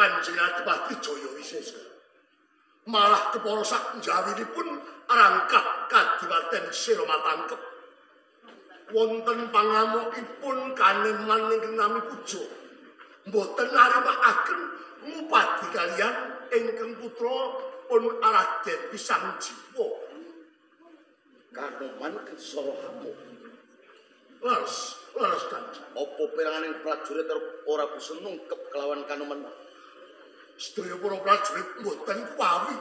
Kanjeng Adipati Jaya Wisesa. Malah kepara sak njawinipun rangkah Kadipaten Sela Matangkep. Wonten pangamukipun kaneman ingkang nami Puja. Mboten narimakaken ngupadi kaliyan ingkang putra pun Raden Wisang Jiwa. Kanoman kesara hamuk. Leres, leres Kanjeng. Apa peranganing prajurit ora bisa nungkep kelawan Kanoman? Sedaya para prajurit mboten kuwawi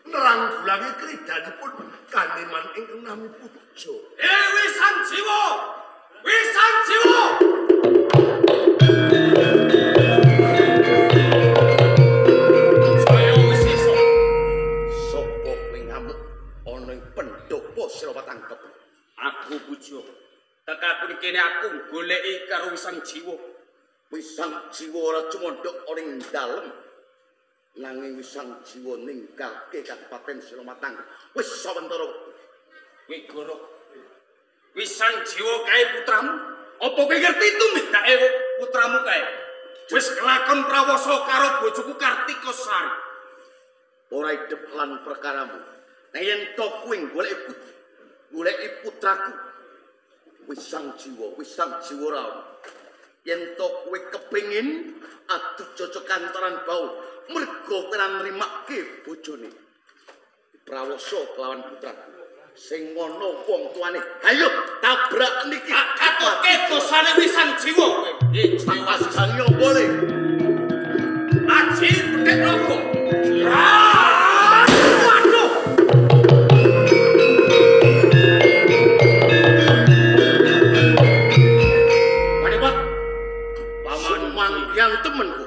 neranggulangi kridanipun kaneman ingkang nami Puja. Wisang Jiwa! Wisang Jiwa! Jaya Wisesa. Sapa kowe ngamuk ana ing pendopo Sela Matangkep? Aku Puja. Tekaku kene aku goleki karo Wisang Jiwa. Wisang Jiwa ora cumandhak ana ing dalem. Nanging Wisang Jiwa ninggalke Kadipaten Sela Matangkep wis sawentara wektu. Wigara. Wisang Jiwa kae putramu? Apa kowe ngerti tumindake putramu kae? Wis kelakon prawasa karo bojoku Kartika Sari. Ora idep lan perkaramu. Nek yen to kowe goleki putraku Wisang Jiwa, Wisang Jiwa ora ono. Yen to kowe kepengin adu cocok kantoran bau mergo kowe ora nrimake bojone. Prawasa kelawan putraku. Sing ngono wong tuane. Hayo tabrak niki. Katoke dosane Wisang Jiwa kowe. Pasang yo boleh. Aji Bethik Naga. Waduh. Panepat. Paman manggihan temenku.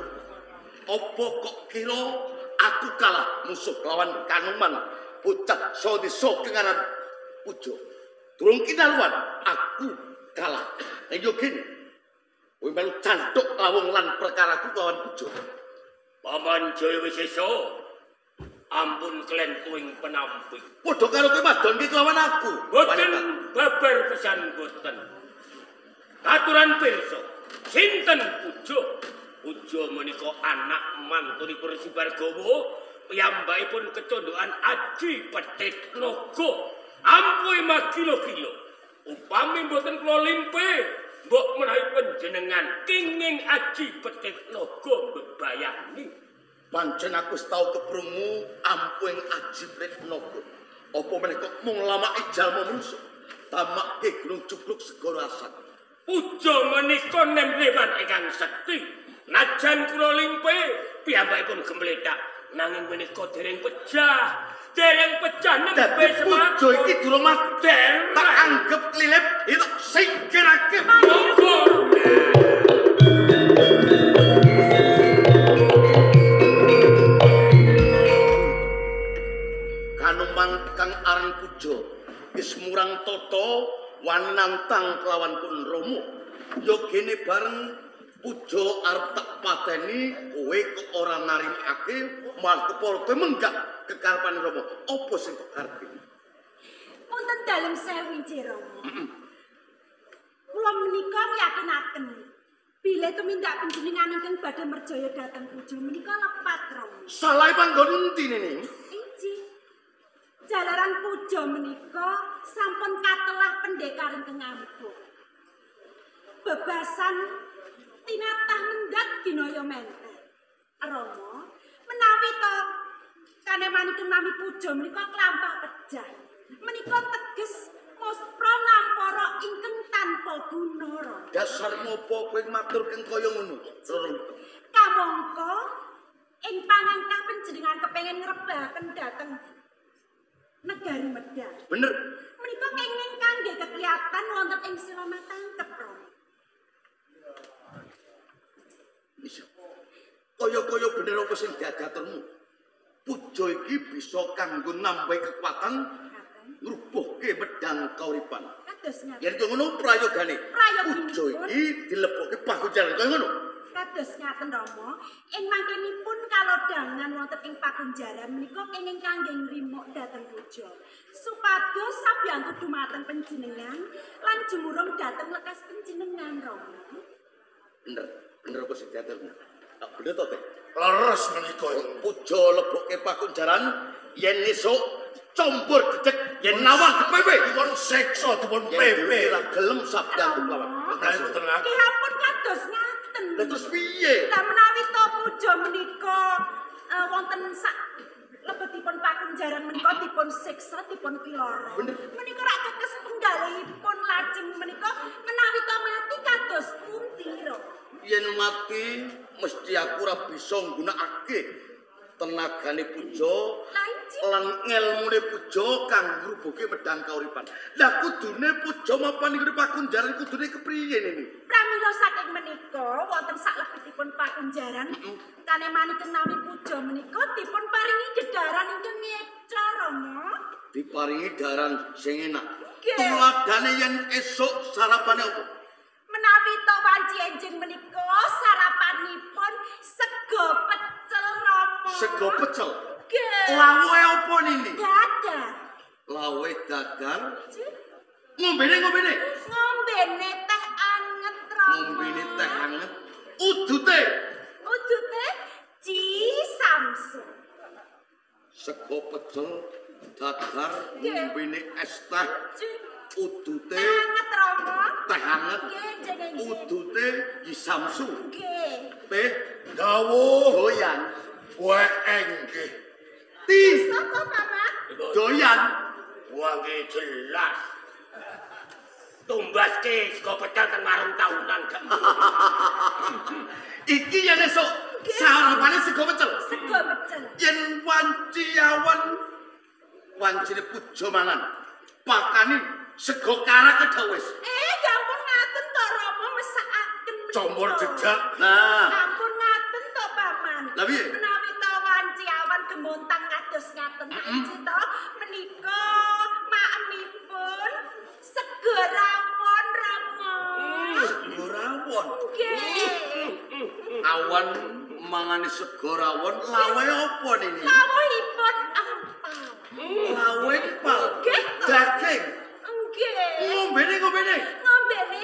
Apa kok kira aku kalah musuh lawan Kanoman bocah sadesa kengaran Puja. Durung kinaluan aku kalah. Nek yo gene. Kowe melu canthuk lawung lan perkaraku lawan Puja. Paman Jaya Wisesa, ampun klen kuing penampi. Padha karo kowe madon ki kelawan aku. Boten babar pisan boten. Katuran pirsa, sinten Puja? Puja menika anak mantunipun Resi Bargawa, piyambakipun kecondokan Aji Bethik Naga. Ampuhe magila-gila. Upami mboten kula limpe, mbok menawi panjenengan kenging Aji Bethik Naga mbebayani. Pancen aku wis tau keprungu ampuhing Aji Bethik Naga. Apa meneh kok mung lamake jalma manungsa? Tamake gunung cubluk segara asat. Puja menika nemlewan ingkang sekti. Najan kula limpe, piyambakipun gemlethak. Nanging menika dereng pejah. Dereng pejah nembe semangat. Puja iki durung mati. Tak anggep lilip itu singkirake. Monggo. Kanoman kang aran Puja wis murang tata wani nantang kelawan pun Rama. Ya gene bareng Puja arep tak pateni, kowe kok ora narimake, malah kepara kowe menggak kekarepane Rama. Apa sing kok karepe? Punten dalem sewu inggih Rama. Kula menika ngiyakinaken bilih tumindak panjenengan ingkang badhe merjaya dhateng Puja menika lepat Rama. Salahe panggon endi nene? Inggih. Jalaran Puja menika sampun katelah pendekar ingkang ngamuk. Bebasan tinatah mendhat ginaya menter. Rama, menawi to kaneman ingkang nami Puja menika klampah pejah. Menika teges muspra nampara ingkang tanpa guna. Rama. Dasar ngopo kowe matur keng kaya ngono? Kamangka ing pangangkah panjenengan kepengin ngrebahaken dhateng negari Medal. Bener. Menika kenging kangge kekiatan wonten ing Sela Matangkep, Rama. Bisa. Kaya-kaya bener apa sing diaturmu. Puja iki bisa kanggo nambahi kekuatan ngrubuhke medang kauripan. Kados ngaten. Yen ngono prayogane. Puja iki dilebokke pakunjaran kaya ngono. Kados ngaten Rama, ing mangkenipun kalodhangan wonten ing pakunjaran menika kenging kangge nrimuk dhateng puja. Supados sabiyantu dumateng panjenengan lan jumurung dhateng lekas panjenengan Rama. Bener, bener apa sing diaturmu? Tak bener to, Teh? Leres menika. Puja lebokke pakunjaran yen esuk combor dedeg yen nawang kepepe dipun siksa dipun pepe. Ora gelem sabdan kelawan. Mboten aku. Nggih ampun kados ngaten. Lah terus piye? Lah menawi to puja menika wonten sak lebetipun pakunjaran menika dipun siksa dipun piloro. Menika rak kekes penggalihipun lajeng menika menawi to mati kados pundi ro? Yen mati mesti aku ora bisa nggunakake tenagane puja lan ngelmune puja kang ngrubuhke medang kauripan. Lah kudune puja mapan ing pakunjaran kudune kepriye nini? Pramila saking menika wonten saklebetipun pakunjaran kanemani nami puja menika dipun paringi dedaran ingkang ngeca Rama. Diparingi daran sing enak. Tuladane yen esuk sarapane opo? Menawi to wanci enjing menika sarapanipun sego pecel Rama. Sego pecel. Nggih. Lawuhe opo nini? Dadar. Lawuhe dadar. Ngombene ngombene. Ngombene teh anget Rama. Ngombene teh anget. Udute. Udute Cisamsu. Sego pecel dadar ngombene es teh. Udute anget Rama. Teh anget. Nggih, udute Cisamsu. Nggih. Teh dawuh doyan. Wee nggih. Ti. Sapa Paman? Doyan. Wah nggih jelas. Tumbaske sego pecel teng warung tahunan gak. Iki yen esuk sarapane sego pecel. Sego pecel. Yen wanci awan wancine puja mangan. Pakani sego karak kedak wis. Gak ampun ngaten to Rama mesakaken. Combor jejak. Nah, ampun ngaten to Paman. Lah piye? Menawi to wanci awan gemontang kados ngaten iki to menika maemipun sego rawon Rama. Sego rawon. Nggih. Awan mangane sego rawon, lawe apa nini? Lawuhipun empal. Lawe empal. Nggih. Daging. Nggih. Ngombene ngombene. Ngombene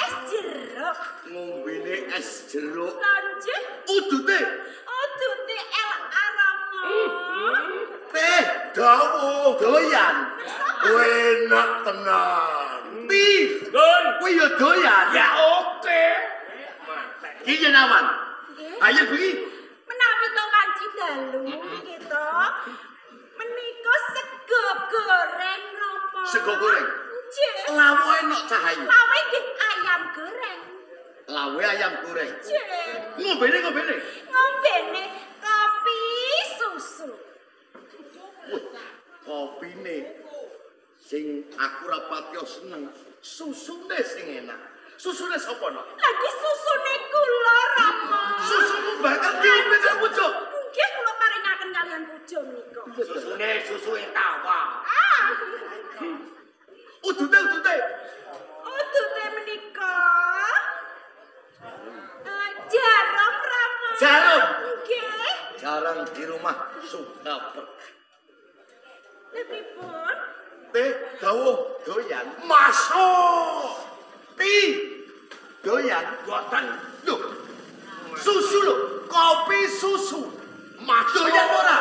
es jeruk. Ngombene es jeruk. Lanjut. Udute. Udute LA Rama. Teh dawuh doyan. Enak tenan. Ti. Nun, kowe ya doyan. Ya oke. Iki yen awan. Ayo bengi. Menawi to wanci dalu nggih to. Menika sego goreng Rama. Sego goreng. Nggih. Lawuhe nok Cahayu. Lawuhe nggih ayam goreng. Lawuhe ayam goreng. Nggih. Ngombene ngombene. Ngombene kopi susu. Wih, kopine sing aku ora patiya seneng, susune sing enak. Susune sapa nok? Lagi susune kula Rama. Susumu bakal diombe karo pucuk. Nggih, kula paringaken kalian pucuk menika. Susune susu etawa. Ah. Udute udute. Udute menika jarum Rama. Jarum. Nggih. Jarang di rumah suka ber. Pripun? Teh dawuh doyan. Masuk. Ti doyan boten. Lho. Susu lho, kopi susu. Masuk. Doyan ora?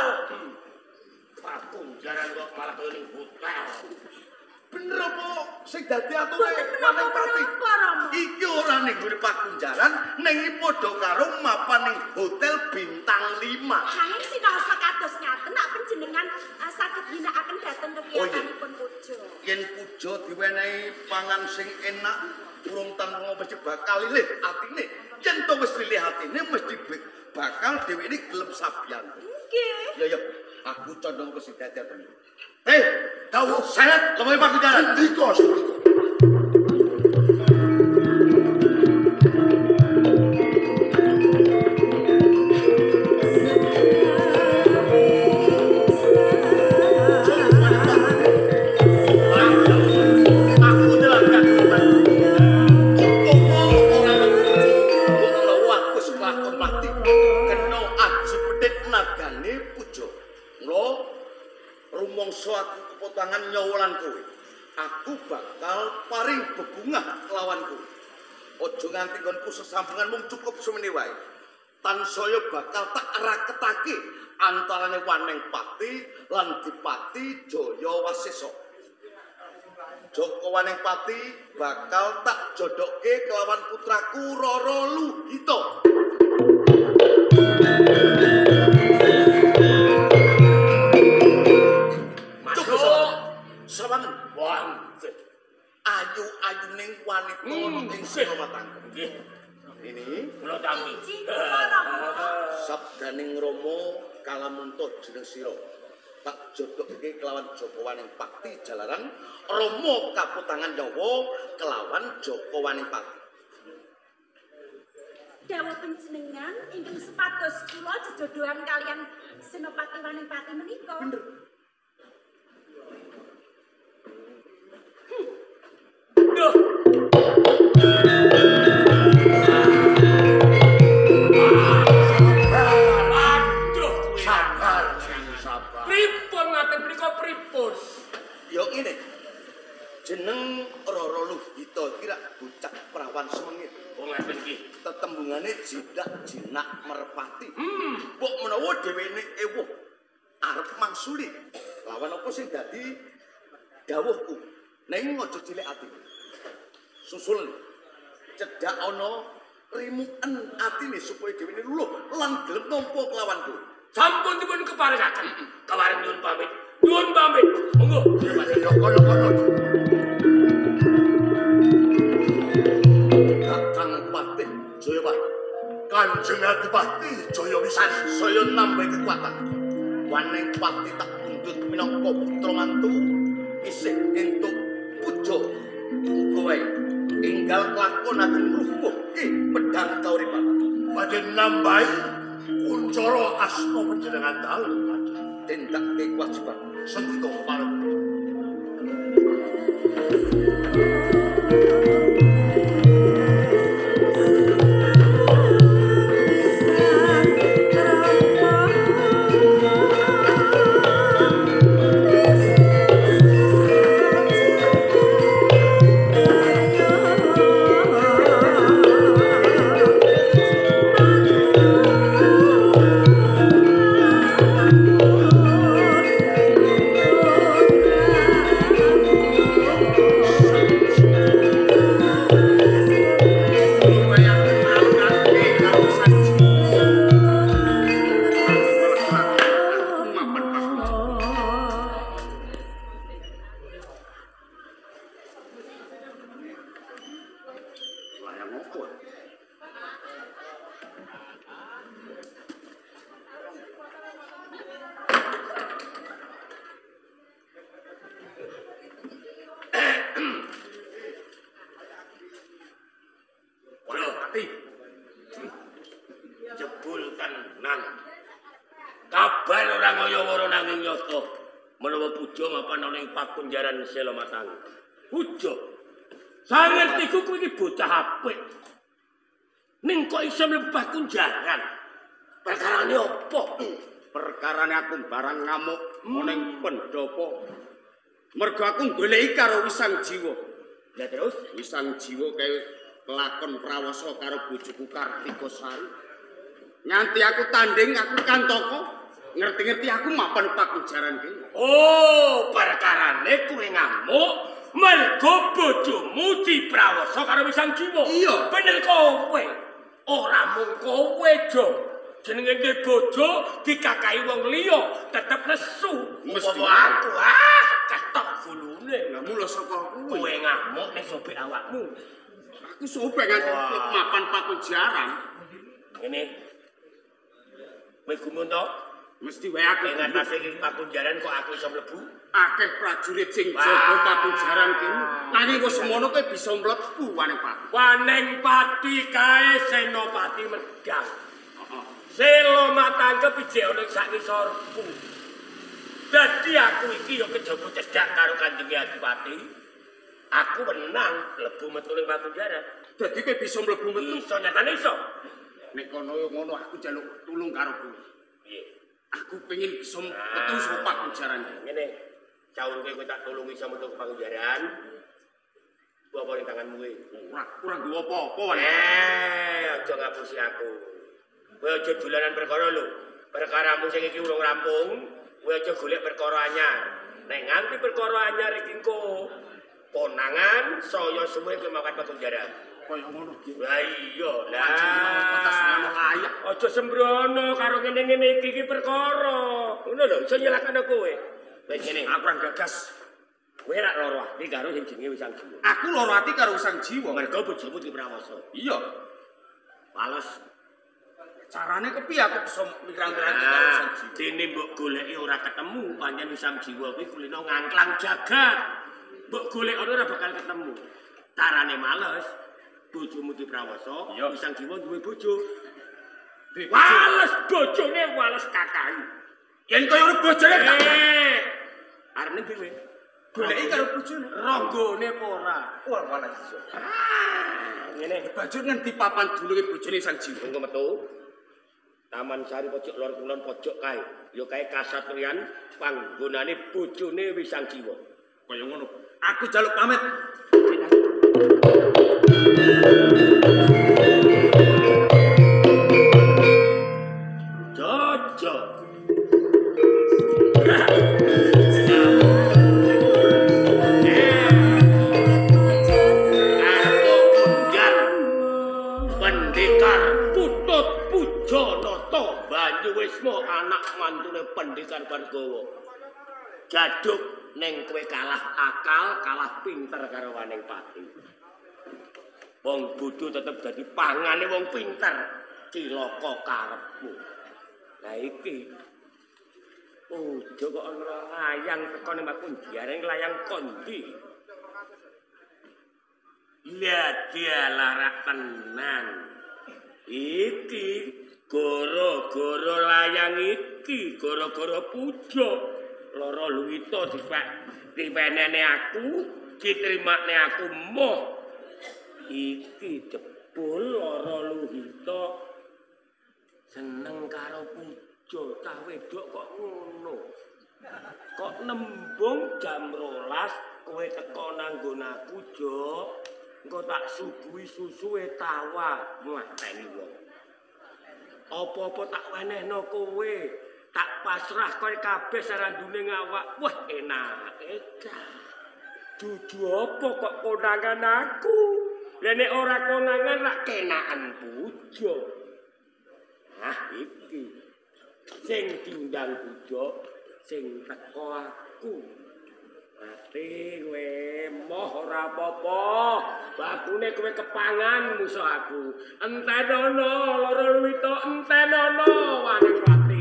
Pakunjaran kok malah kaya ning hotel. Bener apa sing dadi atune maning pati? Iki ora ning gone pakunjaran, ning padha karo mapan ning hotel bintang 5. Nanging sinaosa kados ngaten nak panjenengan saged ginakaken dhateng kekiyatanipun puja. Yen puja diwenehi pangan sing enak, urung tanpa mesti bakal lilih atine. Yen to wis lilih atine mesti bakal dheweke gelem sabyan. Nggih. Ya ya, aku condong ke sing dadi atune. Dawuh seret lumayan pakunjaran. Sendika sendika. Aku bakal paring bebungah kelawan kowe. Aja nganti nggonku sesambungan mung cukup semene wae. Tansaya bakal tak raketake antarane Waneng Pati lan Dipati Jaya Wasesa. Joko Waneng Pati bakal tak jodohke kelawan putraku Roro Luhita. Masuk sawangen. Wah, ayu-ayuning wanita ing Selamatangke. Nggih. Ini kula tampi. Sabdaning Rama kalamunta jeneng sira. Tak jodohke kelawan Joko Waneng Pati jalaran Rama kaputangan nyawa kelawan Joko Waneng Pati. Dawuh panjenengan ingkang supados kula jejodohan kaliyan Senopati Waneng Pati menika. Bener. Duh. Aduh, sabar, sabar. Pripun ngaten menika pripun? Ya ngene. Jeneng Roro Luhita iki rak bocah prawan semengit. Oh ngaten iki. Tetembungane jinak jinak merpati. Mbok menawa dhewene ewuh arep mangsuli. Lawan apa sing dadi dawuhku? Ning aja cilik ati. Susul cedhak ana rimuken atine supaya dhewene luluh lan gelem nampa kelawanku. Sampun dipun keparengaken. Kepareng nyuwun pamit. Nyuwun pamit. Monggo. Ya kono-kono. Kakang Patih Jayapati. Kanjeng Adipati Jaya Wisesa saya nambah kekuatan. Waneng Pati tak pundhut minangka putra mantu isih entuk puja. Muga wae enggal lakon akan ngrubuhke pedhang kauripan. Badhe nambahi kuncara asma panjenengan dalem tindakake kewajiban. Sendika pareng. Jebul tenan. Kabar ora ngaya-wara nanging nyata menawa Puja mapan ana ing pakunjaran Selomatang. Puja. Sangertiku kuwi iki bocah apik. Ning kok iso mlebu pakunjaran? Perkarane apa? Perkarane aku barang ngamuk ning pendopo. Mergo aku goleki karo Wisang Jiwa. Lah terus Wisang Jiwa kae kelakon prawasa karo bojoku Kartika Sari. Nganti aku tanding, aku kantoko, ngerti-ngerti aku mapan pakunjaran kene. Oh, perkarane kowe ngamuk mergo bojomu diprawasa karo Wisang Jiwa. Iya, bener kowe. Ora mung kowe, Jo. Jenenge duwe bojo dikakahi wong liya, tetep nesu. Mesti aku ketok gulune. Lah mula saka kuwi kowe ngamuk ning sobek awakmu. Aku sobek nganti mapan pakunjaran. Ngene. Kowe gumun to? Mesti wae aku ing atase iki pakunjaran kok aku iso mlebu? Akeh prajurit sing jaga pakunjaran kene. Nanging kok semono kowe bisa mlebu Waneng Pati. Waneng Pati kae Senopati Medang. Heeh. Selomatangkep ijek ana sak ngisorku. Dadi aku iki ya kejaba cedhak karo Kanjeng Adipati. Aku menang mlebu metu ning pakunjaran. Dadi kowe bisa mlebu metu? Iso nyatane iso. Nek kono ngono aku njaluk tulung karo kowe. Piye? Aku pengin bisa metu saka pakunjaran. Ngene, caur kowe tak tulungi iso metu pakunjaran. Ku apa ning tanganmu kowe? Ora, ora nggawa apa-apa wae. Aja ngapusi aku. Kowe aja dolanan perkara lho. Perkaramu sing iki urung rampung, kowe aja golek perkara anyar. Nek nganti perkara anyar iki engko konangan saya suwe kowe makan pakunjaran. Kaya ngono ki. Lah iya, lah. Aja sembrono karo ngene-ngene iki iki perkara. Ngono lho, iso nyelakano kowe. Wis ngene, aku ora gagas. Kowe rak lara ati karo sing jenenge Wisang Jiwa. Aku lara ati karo Wisang Jiwa. Mergo bojomu diprawasa. Iya. Males. Carane kepiye aku bisa mirang-mirang karo Wisang Jiwa? Dene mbok goleki ora ketemu, pancen Wisang Jiwa kuwi kulino ngangklang jagat. Mbok golek ora bakal ketemu. Carane males. Bojomu diprawasa, Wisang Jiwa duwe bojo. Wales bojone wales kakahi. Yen kaya ora bojone tak. Arep ning kowe. Goleki karo bojone. Ronggone apa ora? Wah, walah iso. Ngene, bajur ngendi papan dulunge bojone Sang Jiwa? Engko metu. Taman Sari pojok lor kulon pojok kae. Ya kae kasatriyan panggonane bojone Wisang Jiwa. Kaya ngono. Aku jaluk pamit. Jojo. Karto Kunjar Pendekar Putut Pujanata Banyuwisma anak mantune Pendekar Bargawa. Jaduk ning kowe kalah akal, kalah pinter karo Waning Pati. Wong bodho tetep dadi pangane wong pinter. Cilaka karepmu. Lah iki ojo kok ana layang teko ning Pakunjaran layang kondi. Lah dialah rak tenan. Iki gara-gara layang iki, gara-gara puja Loro Luwita diwenene aku, diterimane aku moh. Iki jebul Loro Luwita seneng karo puja cah wedok kok ngono. Kok nembung jam 12 kowe teko nang nggon aku, Jo. Engko tak suguhi susuwe tawa mateni wong. Apa-apa tak wenehno kowe, tak pasrah kowe kabeh sarandune awak. Wah, enak. Dudu apa kok konangan aku? Lah nek ora konangan rak kenaan puja. Ah iki sing diundang puja, sing teko aku. Mati kowe moh ora apa-apa. Bakune kowe kepangan musuh aku. Entenono Loro Luwita, entenono Waning Pati.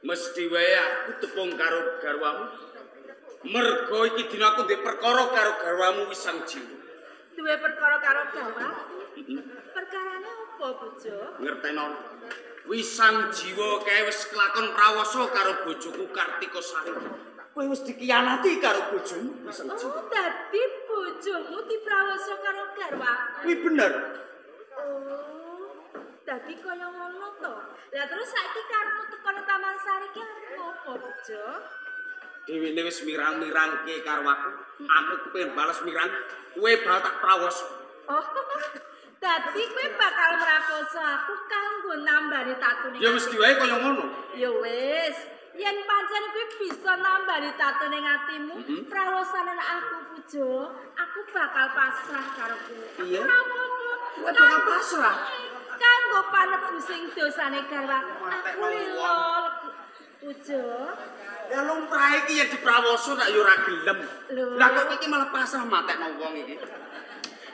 Mesti wae aku tepung karo garwamu. Mergo iki dina aku ndek perkara karo garwamu Wisang Jiwa. Duwe perkara karo garwaku? Perkarane apa, Bojo? Ngerteno. Wisang Jiwa kae wis kelakon prawasa karo bojoku Kartika Sari. Kowe wis dikianati karo bojomu Wisang Jiwa. Oh, dadi bojomu diprawasa karo garwaku. Kuwi bener. Oh. Dadi kaya ngono to. Lah terus saiki karepmu teko nang Taman Sari ki arep apa, Bojo? Dhewene wis mirang-mirangke karo aku. Aku kepengin bales mirang, kowe bakal tak prawasa. Oh. Dadi kowe bakal mrakoso aku kanggo nambani tatune. Ya mesti wae kaya ngono. Ya wis, yen pancen kowe bisa nambani tatune atimu, prawasane aku, Bojo, aku bakal pasrah karo kowe. Iya. Ora apa-apa. Kowe bakal pasrah. Kanggo panebusing dosane garwaku, aku lila Bojo. Ya lumrah iki yen diprawasa rak ya ora gelem. Lah kok iki malah pasrah matekno wong iki.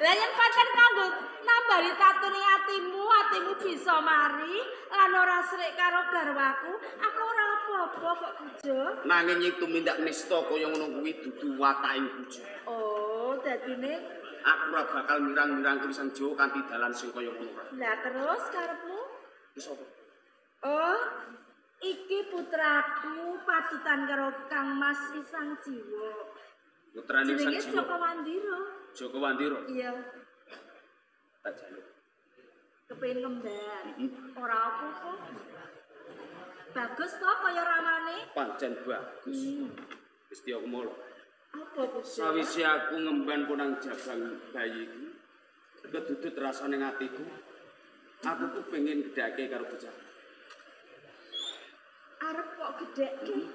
Lah yen pancen kanggo nambani Bari tatune atimu, atimu bisa mari lan ora srik karo garwaku, aku ora apa-apa kok Pujo. Nanging yen tumindak nista kaya ngono kuwi dudu wataking Pujo. Oh, dadine aku ora bakal mirang-mirangke Wisang Jiwa kanthi dalan sing kaya ngono ora. Lah terus karepmu? Wis apa? Oh, iki putraku patutan karo Kang Mas Wisang Jiwa. Putrane Wisang Jiwa. Jenenge Joko Wandira. Joko Wandira. Iya. Tak jaluk. Kepengin kembar. Ora apa-apa. Bagus to kaya ramane? Pancen bagus. Gusti aku molo. Apa Pujo? Sawise aku ngemban punang jabang bayi iki, kedudut rasane atiku. Aku ku pengen gedhake karo bocah. Arep kok gedhekke?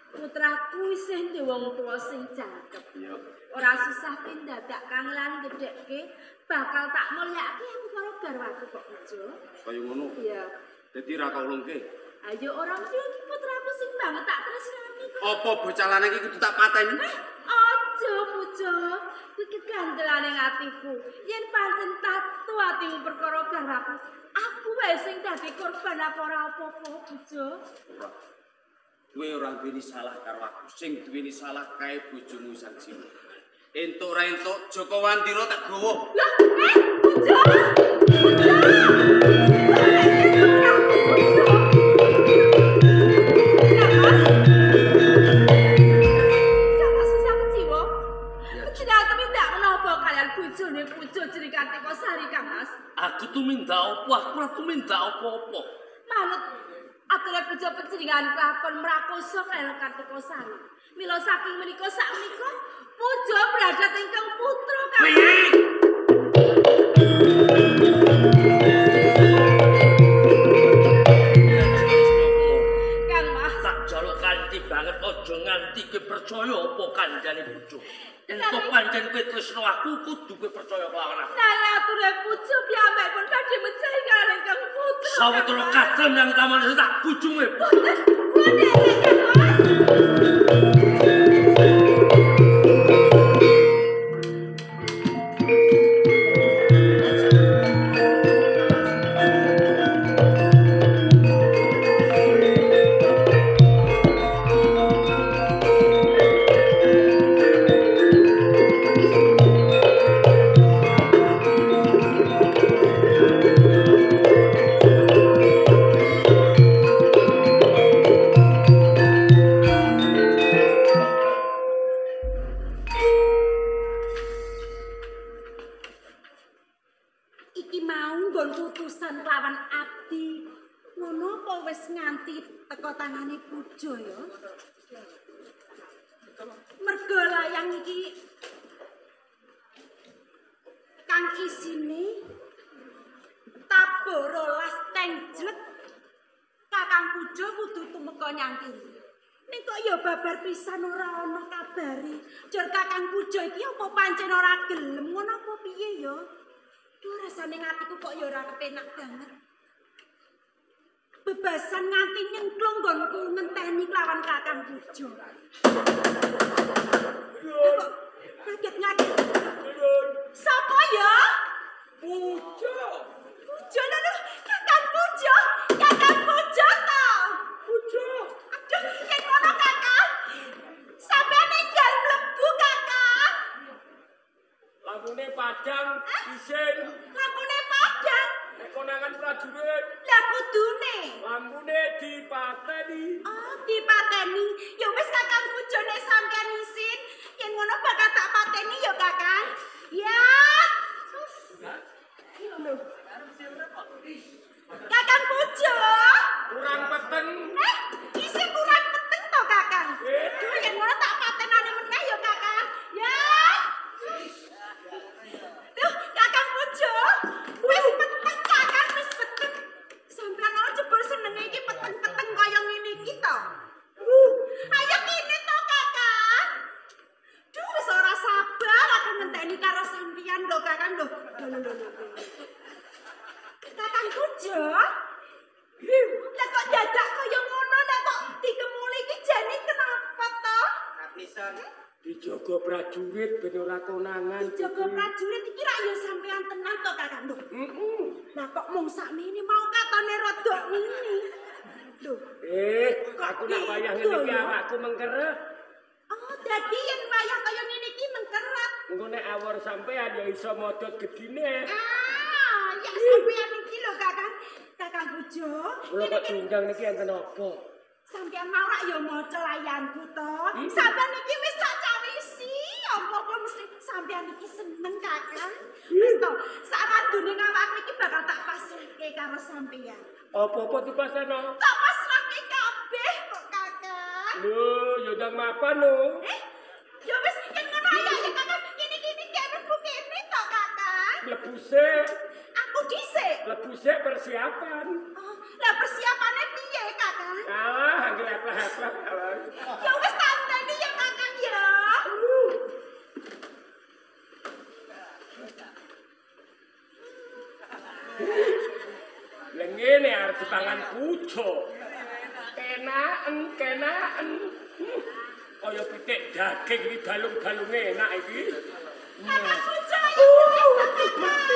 Putraku isih duwe wong tuwa sing cakep. Iya. Ora susah pindadak kang lan gedhekke, bakal tak mulyake aku karo garwaku kok Pujo. Kaya ngono. Iya. Dadi ra kaulungke. Ayo ora mesti iki putraku sing banget tak tresnani kok. Apa bocah lanang iki kudu tak pateni? Aja Pujo. Kuwi kegandelane atiku. Yen pancen tatu atimu perkara garwaku, aku wae sing dadi korban apa ora apa-apa Pujo. Ora. Kowe ora duweni salah karo aku, sing duweni salah kae bojomu Sang Jiwa. Entuk ora entuk Joko Wandira tak gawa. Lah, Pujo. Pujo. Kang Mas Sang Jiwa. Tidak tumindak menapa kalian bojone Pujo jeneng Kartika Sari Kang Mas? Aku tumindak apa? Aku ora tumindak apa-apa. Manut ature puja panjenengan kelakon mrakosa kaliyan Kartika Sari. Mila saking menika sak menika puja bradat ingkang putra Kang. Piye? Kang Mas, Tak jaluk kanthi banget aja nganti kowe percaya apa kandhane Pujo. Entuk pancen kowe tresno aku kudu kowe percaya kelawan aku. Nanging ature puja piyambakipun badhe mejahi kaliyan ingkang putra. Sawetara kadang nang taman tak bujunge. Boten, kula nderek Kang Mas. Iki mau nggon putusan kelawan abdi. Ngono apa wis nganti teko tangane Pujo ya? Mergo layang iki kang isine tabuh 12 tenjlek. Kakang Pujo kudu tumeka nyang kene. Ning kok ya babar pisan ora ana kabare. Jur Kakang Pujo iki apa pancen ora gelem ngono apa piye ya? Duh, rasane atiku kok ya ora kepenak banget. Bebasan nganti nyengklung nggonku ngenteni kelawan Kakang Pujo. Kok kaget-ngaget. Sapa ya? Pujo. Pujo lho, Kakang Pujo. Kakang Pujo ta. Pujo. Aduh, yen ngono Kakang. Sampeyan ninggal mlebu Kakang. Lampune padang isin. Lampune padang. Nek konangan prajurit. Lah kudune. Lampune dipateni. Oh, dipateni. Ya wis Kakang Pujo nek sampeyan isin, yen ngono bakal tak pateni ya Kakang. Ya. Lho. Kakang Pujo. Kurang peteng. Isih kurang peteng to Kakang. Duh, yen ngono tak patenane meneh ya Kakang. Ya. Duh, Kakang Pujo. Wis peteng Kakang, wis peteng. Sampeyan ana jebul senenge iki peteng-peteng kaya ngene iki to. Ayo kene to Kakang. Duh, wis ora sabar aku ngenteni karo sampeyan lho Kakang lho. Lho lho lho. Kakang Pujo. Lah kok dadak kaya ngono, lah kok dikemuli iki jane kenapa to? Kapisan. Dijaga prajurit ben ora konangan. Dijaga prajurit iki rak ya sampean tenan to, Kakang? Lho. Heeh. Lah kok mung sakmene mau katone rada ngene. Lho. Aku nak wayah ngene iki awakku mengkeret. Oh, dadi yen wayah kaya ngene iki mengkeret. Engko nek awor sampean ya iso modot gedine. Ah, ya sampean iki lho, Kakang. Kakang Pujo. Kula kok diundang niki enten apa? Sampean mau rak ya maca layanku to. Sampean iki wis tak cawisi, apa-apa mesti sampean iki seneng, Kakang. Wis to, sak radune awakku iki bakal tak pasrahke karo sampean. Apa-apa dipasrahno? Tak pasrahke kabeh kok, Kakang. Lho, ya ndang mapan lho. Ya wis yen ngono ayo ya, Kakang. Kene-kene gek mlebu kene to, Kakang. Mlebu sik. Aku dhisik. Mlebu sik persiapan. Oh, lah persiapane piye, Kakang? Alah, anggere-anggere. Ya wis tak enteni ya, Kakang ya. Lah ngene arep dipangan pujo. Kenaen, kenaen. Kaya pitik daging iki balung-balunge enak iki. Kakang Pujo ayo wis to, Kakang.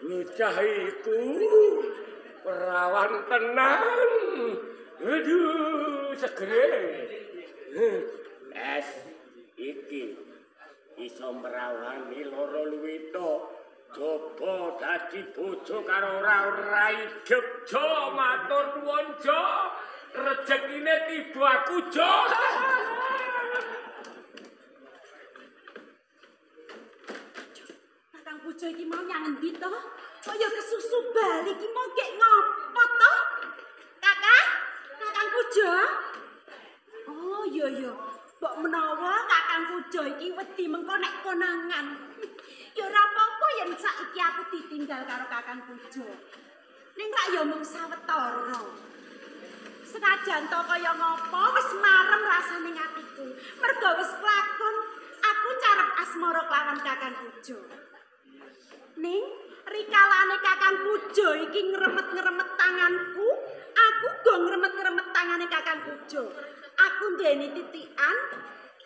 Bocah iku perawan tenan. Aduh, segere. Es iki iso merawani loro luwita. Coba dadi bojo karo ora idep, Jo. Matur nuwun, Jo. Rejekine tiba aku, Jo. Kakang Pujo iki mau nyang endi to? Kok ya kesusu bali iki mau gek ngopo to? Kakang? Kakang Pujo? Oh iya iya. Mbok menawa Kakang Pujo iki wedi mengko nek konangan. Ya ora apa-apa yen saiki aku ditinggal karo Kakang Pujo. Ning rak ya mung sawetara. Senajan to kaya ngopo wis marem rasane atiku. Mergo wis kelakon aku carep asmara kelawan Kakang Pujo. Ning rikalane Kakang Pujo iki ngremet-ngremet tanganku, aku go ngremet-ngremet tangane Kakang Pujo. Aku ndeni titikan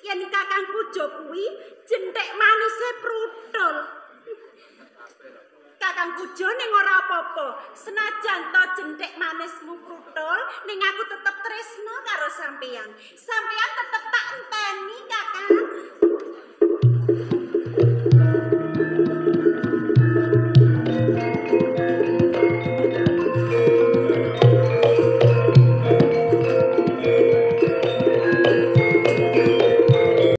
yen Kakang Pujo kuwi jenthek manise pruthul. Kakang Pujo ning ora apa-apa, senajan to jenthek manismu pruthul, ning aku tetep tresno karo sampeyan. Sampeyan tetep tak enteni, Kakang.